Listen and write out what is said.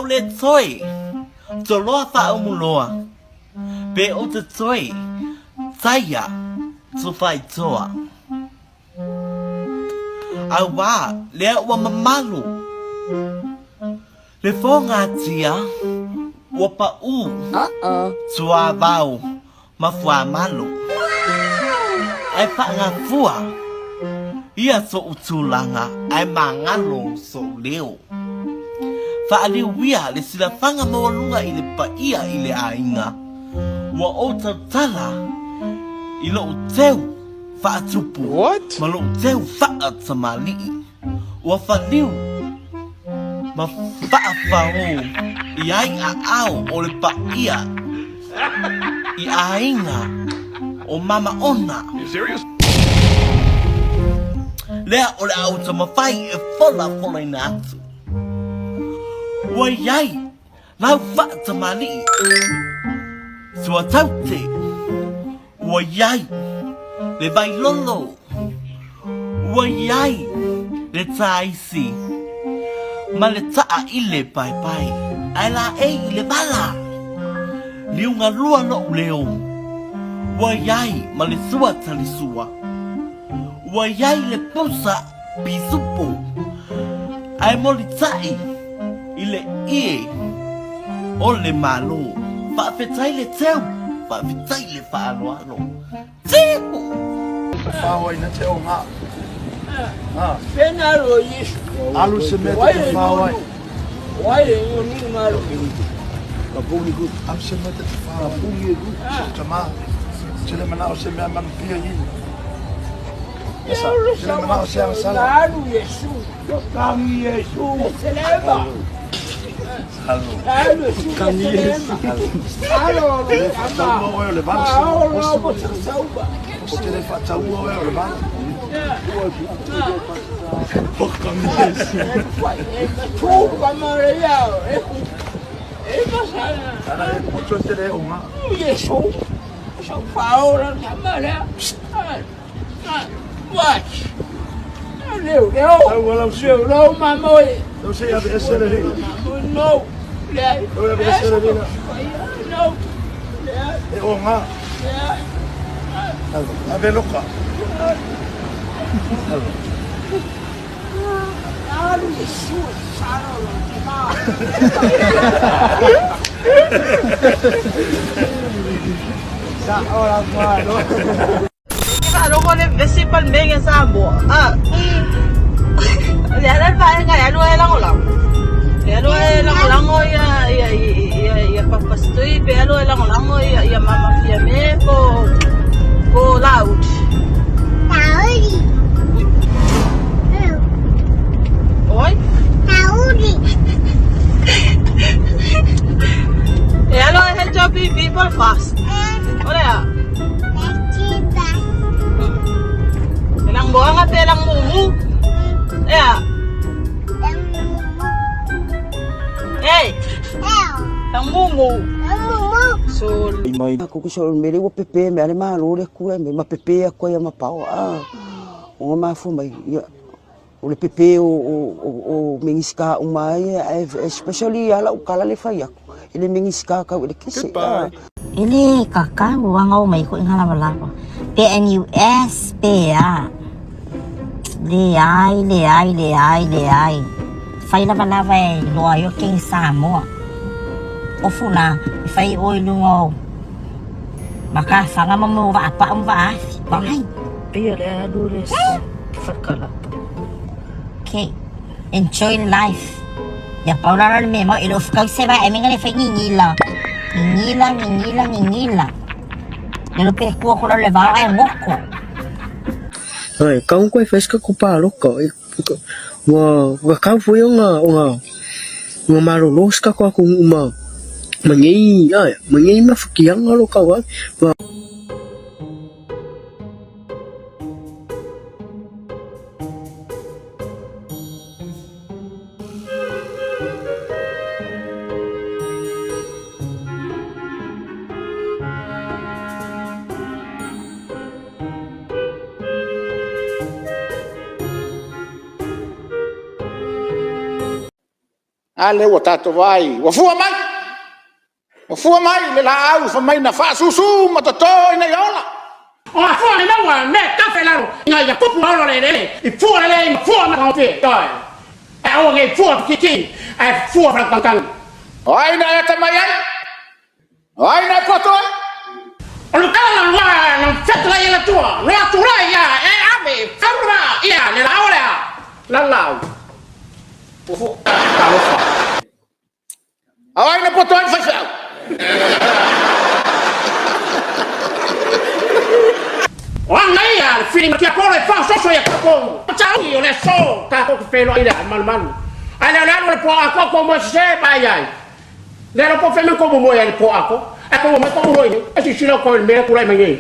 a ou le toe toloa faaumuloa, pe ou te toe taia tufaitoa. Auā lea ua mamalu le fogatia ua paʻū tuavao ma fuamalu. Ae faagafua ia soʻu tulaga ae magalo soʻu leo. Faaliuia le silafaga maualuga i le paia i le aiga ua ou tautala i loʻu teu faatupu ma loʻu teu faatamalii. Ua whaliu ma faafaō i ai aao o le paia i aiga o Mamaona. Lea o le a ou taumafai e folafolaina atu. Ua iai lau faatamalii suataute. Ua i ai le vailolo, ua i ai le tāisi ma le taʻa i le paepae, ae laei i le vala. Liugalua loʻu leo, ua i ai ma le sua talisua, ua i ai le pusa pisupo, ae molitaʻi i le ʻie o le Malo. Faafetai le teu, faafetai le faaaloalo. Teu! Faalogo le vesi palmeng e Samoa. Ah. Le ala le vaega e alu ai e lagolago. E alu ai e lagolago ia ia ia ia Papa Stui pe alu ai e lagolago ia ia Mama Fiame po po Lauli. Lauli. Oi? Lauli. E alu ai HOPP po le fast. O le a? E lang buanga pe lang mumu. E a? Ei. Lang mumu. Sol. Mai ko ke sol mele ua pepe me ale malo le kula me ma pepe aku ai ma pao a o ma fu mai ia o le pepe o o o Minista uma ai especially ia lau kala le fai aku e le Minista kau le kese a E le kakau anga o mai koe ngalavalava. Pe NUS pe a. Leai, leai, leai, leai. Fai lavalava e loa ai o King Samoa. Ofu na, e fai oe i luga o makafaga ma mo vaapaa ma vaafi. Vai. Pei o le alu le whakalapa. Okay. Enjoy life. Ia pau lalo le mea mau e le ofukau se va e menga le fai ngingila. Ngingila, ngingila, ngingila. Le lo pe kua kula le vao ai ngoko. Ai, kau koe fai ska ko pāloka. Ua, ua kau foi o ngā, o ngā, o ngā malolo ska ko aku ma, ma ngei, ai, ma ngei mafukianga lo kau ai. Ma, A lea ua tatou vaai ua fua mai, ua fua mai le laau fai mai na faasusu ma toto ina ia ola. O afua mai maua mea tafe i lalo ina ia tupu ma ola le eleele i fua lelei ma fua matagofie. Ioe. Ae aua ne i fua pititi ae fua faautagitagi. O ai na e atamai ai? O ai na e poto ai? O le tala lua na fetalai e le Atua, no atu la ia e ave faula ia le laau lea, la laau. Ua talofa. A o ai na poto ai le faifeau? O aga ia le fili tiapolo e faaososo ia tatou. Taui o le aso tatou te feiloai lea malumalu. Ae le o le alu o le po atoa tou moe sese pa ai ai. Le alo po fe me kou moe ai le po atoa. Ae tou omai tou moe nei. E silasila outou i le mea lea e tulai mai nei.